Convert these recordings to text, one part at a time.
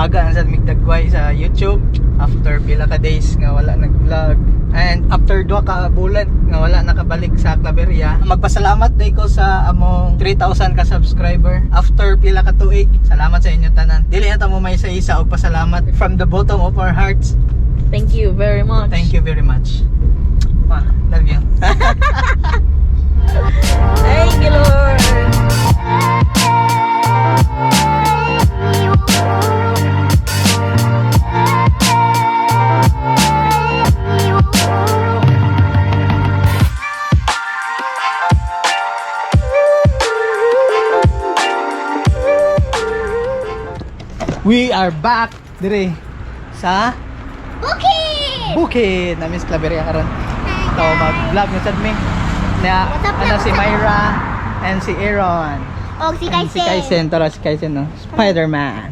Baga na sad mig dagway sa YouTube after pila ka days nga wala nag-vlog and after duha ka bulan nga wala nakabalik sa Claveria. Magpasalamat day ko sa among 3,000 ka subscriber after pila ka tuig. Salamat sa inyo tanan. Dili na ta mo may isa-isa og pasalamat from the bottom of our hearts. Thank you very much. Thank you very much. Ma, love you. Thank you, Lord. We are back dire sa Bukid! Bukid na Miss Claveria karon. So mag-vlog na sad mi. Na What's up, ano what's si up? Myra and si Aaron. Og si And si Kaisen. Kaisen, tara si Kaisen no. Spider-Man.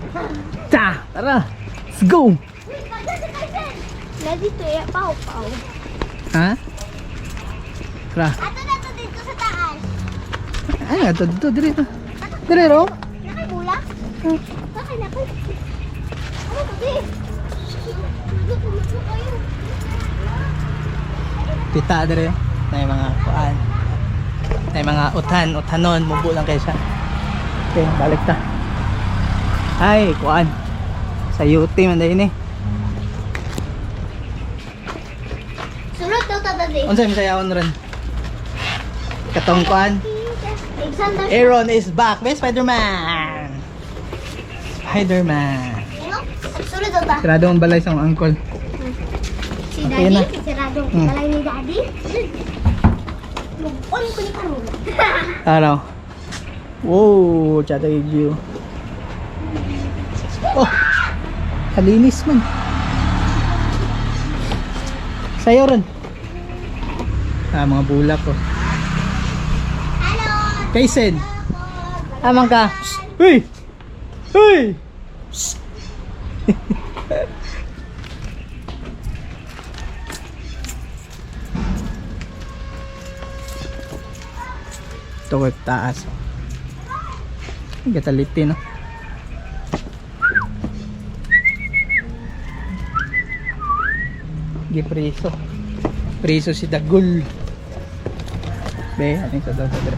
Ta, tara. Let's go. Wait, kaya si Kaisen. Nandito eh, pau pau. Ha? Tara. Ato na to dito sa taas. Ay, ato dito dire to. Dire ro. Nakabula? Bakit nakay? Ano to di? Luto kayo. Pita dire. Na yung mga kuan. Na yung mga utan, utanon, mubo lang kayo siya. Okay, balik ta. Ay, kuan. Sa UT man dahil ini. Sulod daw ta dali. Unsa may sayawon ron? Katong kuan. Igsan daw. Aaron is back. May Spider-Man. Spider-Man. Sulod daw ta. Sarado ang balay sa akong uncle. Si Okay Daddy, na. sirado. Balay ni Daddy. Mag-on ko ni karon. Araw. Wow, tsada yung view. Oh, kalinis man. Sayo ron. Ah, mga bulak ko. Hello. Kaisen. Amang ka. Psst. Uy! Uy! Psst. Ito ko taas. Gataliti no. Gipreso. Preso si Dagul. Be, aning sa daw sa dire.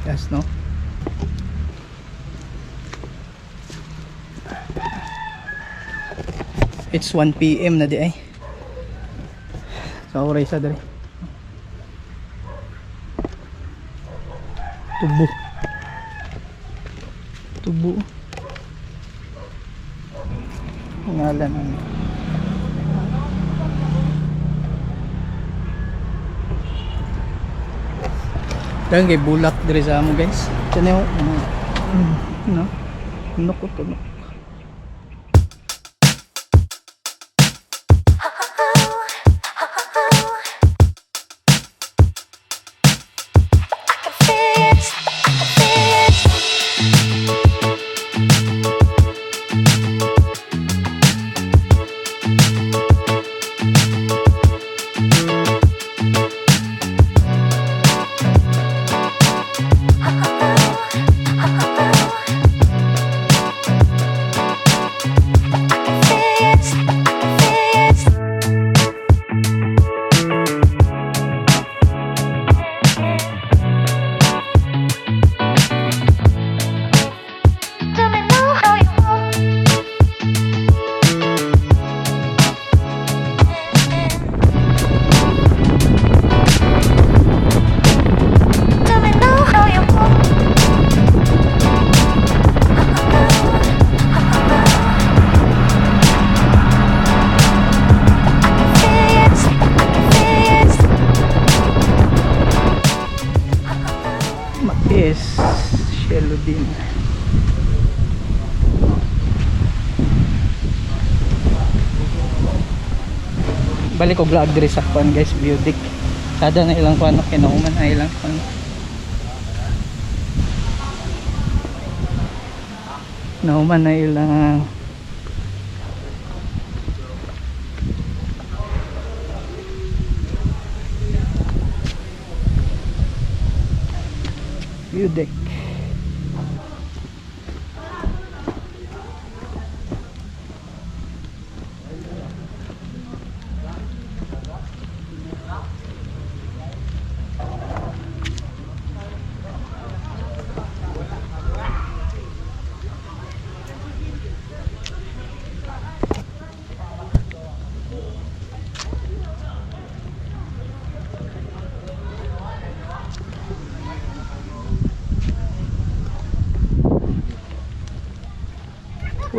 Yes, no? It's 1 p.m. na di ay. So, oray sa diri. Tubo. Tubo. Ngalan ano. Dahil kay bulak diri sa amo guys. Diyan yung no. Tunok ko tunok. Mais, shelo din. Balik ko vlog diri sa kwan guys, view deck. Sada na ilang kwan, kinauman na ilang kwan. Nauman na ilang. View deck.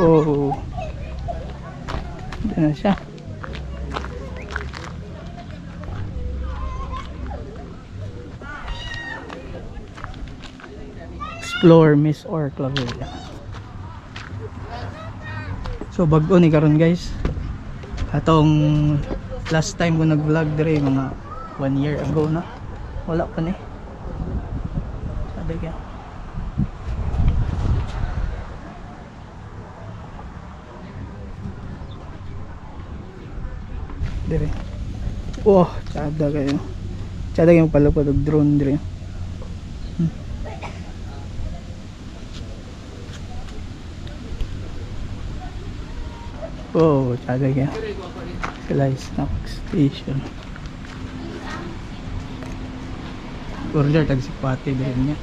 Oh. Ito na siya. Explore Miss or Claveria. So bag-o ni karon, guys. Atong last time ko nag-vlog dire, mga one year ago na. Wala pa ni. Sabi kaya. Dire. Oh, tsada kayo. Tsada kayo palupad og drone dire. Oh, tsada kayo. Sila snack station. Order tag sikwate din niya.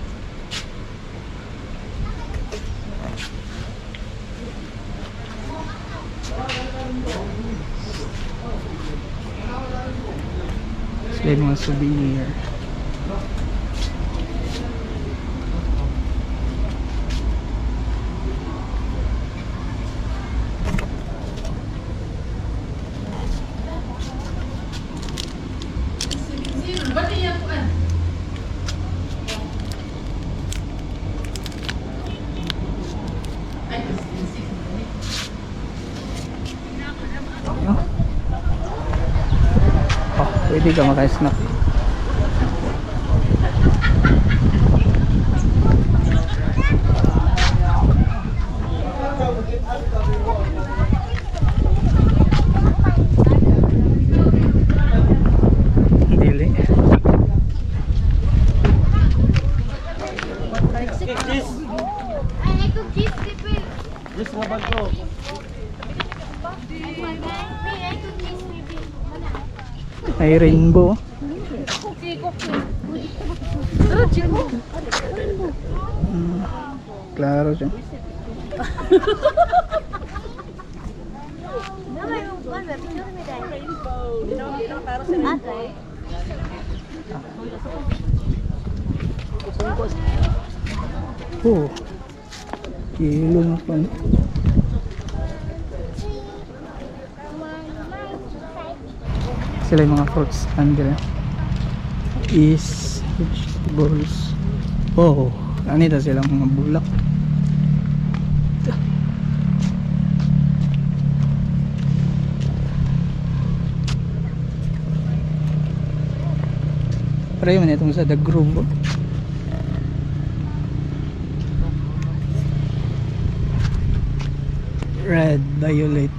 Sila yung mga souvenir. No? Oh, pwede ka maka-snack. Dili. Ay, ay ko cheese pipi. Yes, nga bago. Ay, ko cheese pipi. May rainbow. Klaro siya. Oh. Kilo na pa. Sila yung mga fruits stand nila. Is vegetables. Oh, ano ito silang mga bulak. Pero yun itong sa The Grove. Oh. Red, violet.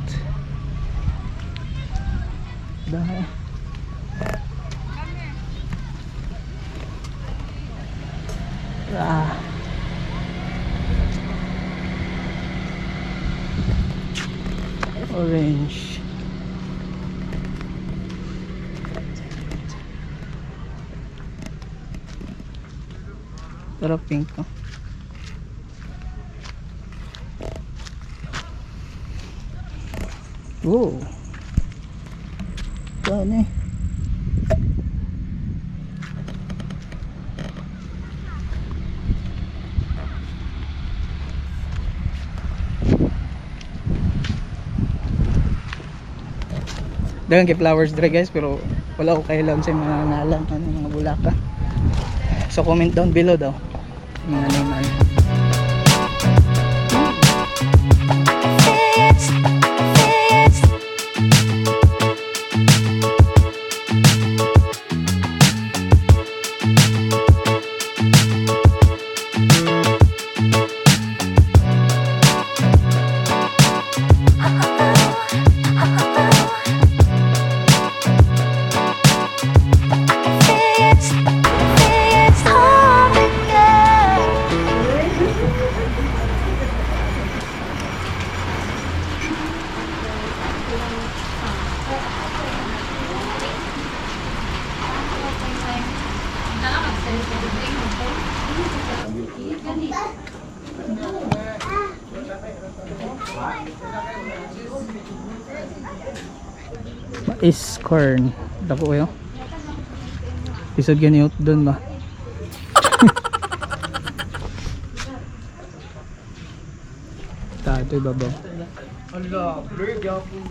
Dahil. Ah. Orange. Pero pink, no? Oh. Ano eh. Dagan kay flowers dire, guys, pero wala ko kailan sa mga ngalan ano mga bulaka. So comment down below daw mga name ano. It's hard to go. Mais corn. Dako kayo. Isod ganiyot doon ba? Tato ibabaw. Ala, blur gyapon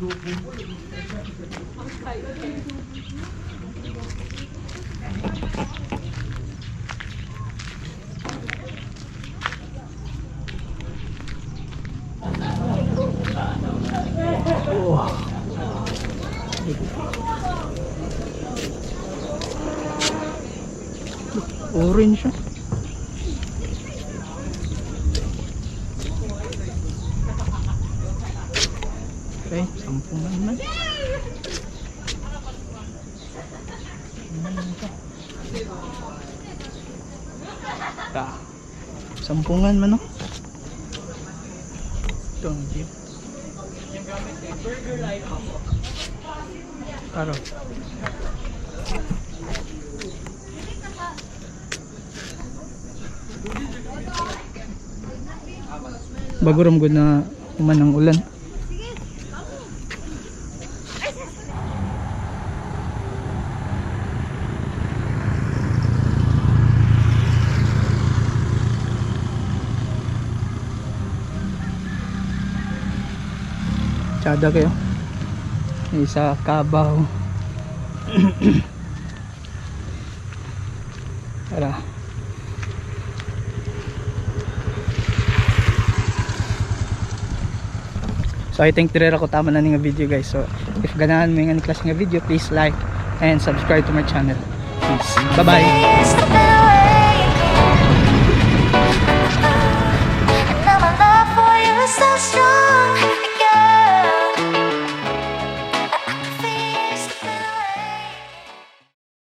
Oh. Orange siya. Okay, 10 na naman. Ta. 10 man, no? Ito ang jeep. Karo. Bago ram gud na human ang ulan. Tsada kayo. Isa kabaw. Tara. So I think dire ko tama na ni nga video, guys. So if ganahan mo yung ani klase nga video, please like and subscribe to my channel. Peace. Bye-bye.